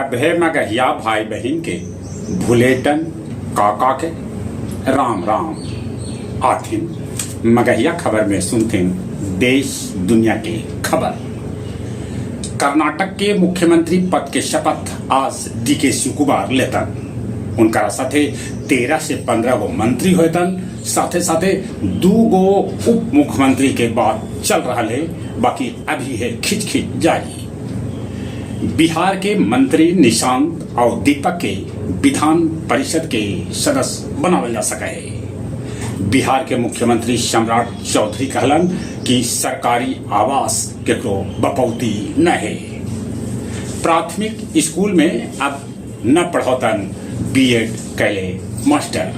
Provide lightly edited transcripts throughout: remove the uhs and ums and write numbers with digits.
सभे मगहिया भाई बहिन के भुलेटन काका के राम राम। आथिन मगहिया खबर में सुनथिन देश दुनिया के खबर। कर्नाटक के मुख्यमंत्री पद के शपथ आज डी के शिवकुमार लेतन। उनका साथे 13 से 15 गो मंत्री होतन, साथे साथे 2 गो उप मुख्यमंत्री के बात चल रहा है, बाकी अभी है खिच खिच जारी। बिहार के मंत्री निशांत और दीपक के विधान परिषद के सदस्य बनावल जा सके है। बिहार के मुख्यमंत्री सम्राट चौधरी कहलन कि सरकारी आवास केकरो बपौती न है। प्राथमिक स्कूल में अब न पढ़ौतन बीएड कैले मास्टर।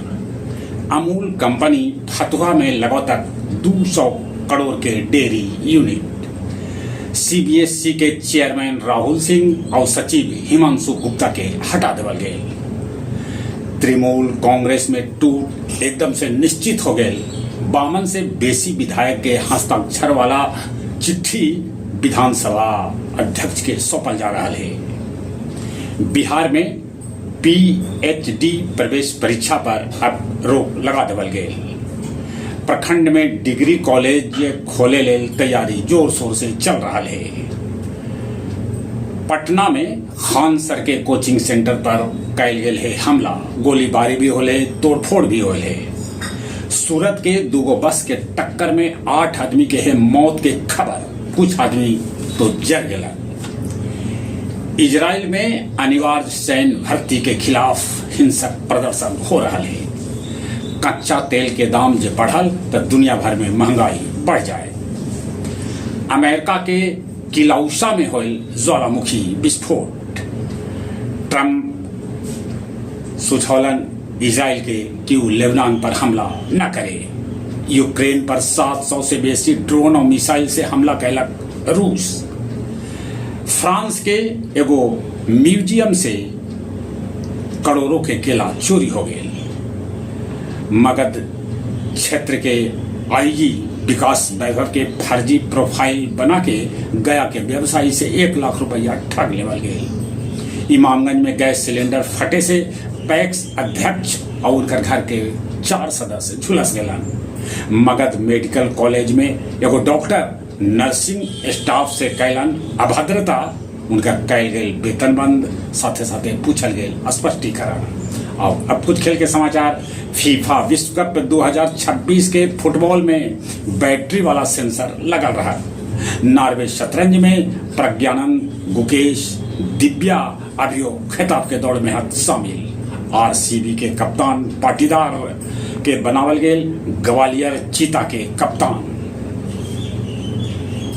अमूल कंपनी फतुहा में लगातार 200 करोड़ के डेयरी यूनिट। सीबीएसई के चेयरमैन राहुल सिंह और सचिव हिमांशु गुप्ता के हटा देवल गए। तृणमूल कांग्रेस में टूट एकदम से निश्चित हो गए। 52 से बेसी विधायक के हस्ताक्षर वाला चिट्ठी विधानसभा अध्यक्ष के सौंपल जा रहा है। बिहार में पीएचडी प्रवेश परीक्षा पर अब रोक लगा देवल गए। प्रखंड में डिग्री कॉलेज खोले लेल तैयारी जोर शोर से चल रहा है। पटना में खान सर के कोचिंग सेंटर पर कैल गेल है हमला। गोलीबारी भी होले, तोड़फोड़ भी होले। सूरत के दूगो बस के टक्कर में 8 आदमी के है मौत के खबर, कुछ आदमी तो जर गया। इजराइल में अनिवार्य सैन्य भर्ती के खिलाफ हिंसक प्रदर्शन हो रहा है। कच्चा तेल के दाम जे बढ़ल तो दुनिया भर में महंगाई बढ़ जाए। अमेरिका के किलाउसा में होल ज्वालामुखी विस्फोट। ट्रंप सुझौलन इजराइल के कि उ लेबनान पर हमला न करे। यूक्रेन पर 700 से बेसी ड्रोन और मिसाइल से हमला कैलक रूस। फ्रांस के एगो म्यूजियम से करोड़ों के केला चोरी हो गए। मगध क्षेत्र के आईजी विकास वैभव के फर्जी प्रोफाइल बना के गया के व्यवसायी से 1 लाख रुपया ठग लेवल गए। इमामगंज में गैस सिलेंडर फटे से पैक्स अध्यक्ष और उनकर घर के 4 सदस्य झुलस गलन। मगध मेडिकल कॉलेज में एगो डॉक्टर नर्सिंग स्टाफ से कैलन अभद्रता, उनका कैल गई वेतन बंद, साथे साथे पूछल गई स्पष्टीकरण। और अब कुछ खेल के समाचार। फीफा विश्व कप 2026 के फुटबॉल में बैटरी वाला सेंसर लगल रहा। नॉर्वे शतरंज में प्रज्ञानंद, गुकेश, दिव्या अभियो खिताब के दौड़ में हद शामिल। आरसीबी के कप्तान पाटीदार के बनावल गेल ग्वालियर चीता के कप्तान।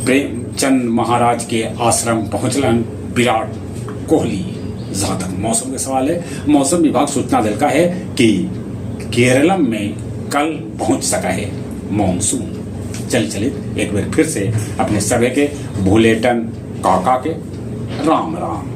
प्रेमचंद महाराज के आश्रम पहुंचलन विराट कोहली। जहां तक मौसम के सवाल है, मौसम विभाग सूचना दिलका है कि केरलम में कल पहुंच सका है मानसून। चल चलिए एक बार फिर से अपने सभी के भूलेटन काका के राम राम।